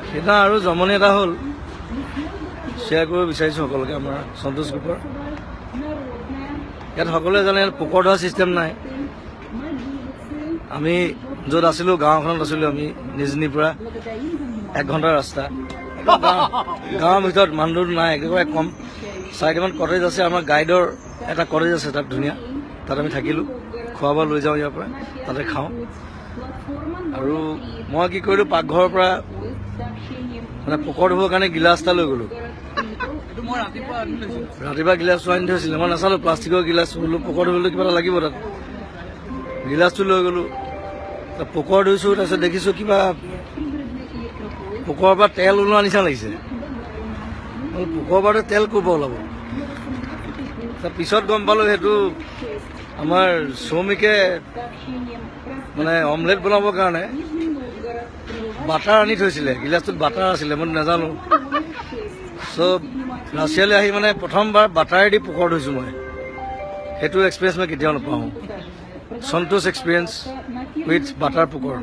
সেইদিনা আৰু জমনি এটা হ'ল, শ্বেয়াৰ কৰিব বিচাৰিছোঁ সকলোকে। আমাৰ সন্তোষ গ্ৰুপৰ ইয়াত সকলোৱে জানে, ইয়াত পোকৰ ধোৱা ছিষ্টেম নাই। আমি য'ত আছিলোঁ, গাঁওখনত আছিলোঁ আমি, নিজনীৰ পৰা এক ঘণ্টাৰ ৰাস্তা। গাঁৱৰ ভিতৰত মানুহ নাই, একেবাৰে কম। চাৰিটামান কটেজ আছে, আমাৰ গাইডৰ এটা কটেজ আছে তাত ধুনীয়া। তাত আমি থাকিলোঁ। খোৱা বোৱা লৈ যাওঁ ইয়াৰ পৰা, তাতে খাওঁ। আৰু মই কি কৰিলোঁ, পাকঘৰৰ পৰা মানে পোকৰ ধুবৰ কাৰণে গিলাচ এটা লৈ গ'লোঁ। ৰাতিপুৱা গিলাচটো আনি থৈছিলে, মই নাচালোঁ। প্লাষ্টিকৰ গিলাচ বোলো, পোকৰ ধুবলৈ কিবা এটা লাগিব তাত। গিলাচটো লৈ গ'লোঁ, পোকৰ ধুইছোঁ। তাৰপিছত দেখিছোঁ কিবা পোকৰ পৰা তেল ওলোৱা নিচিনা লাগিছে। পোকৰ পৰা তেল ক'ৰ পৰা ওলাব? তাৰ পিছত গম পালোঁ, সেইটো আমাৰ শ্ৰমিকে মানে অমলেট বনাবৰ কাৰণে বাটাৰ আনি থৈছিলে। গিলাচটোত বাটাৰ আছিলে, মই নাজানো। চ' ৰাছিয়ালৈ আহি মানে প্ৰথমবাৰ বাটাৰেদি পোকৰ ধুইছোঁ মই। সেইটো এক্সপিৰিয়েঞ্চ মই কেতিয়াও নাপাওঁ। সন্তোষ এক্সপিৰিয়েঞ্চ উইথ বাটাৰ পোকৰ।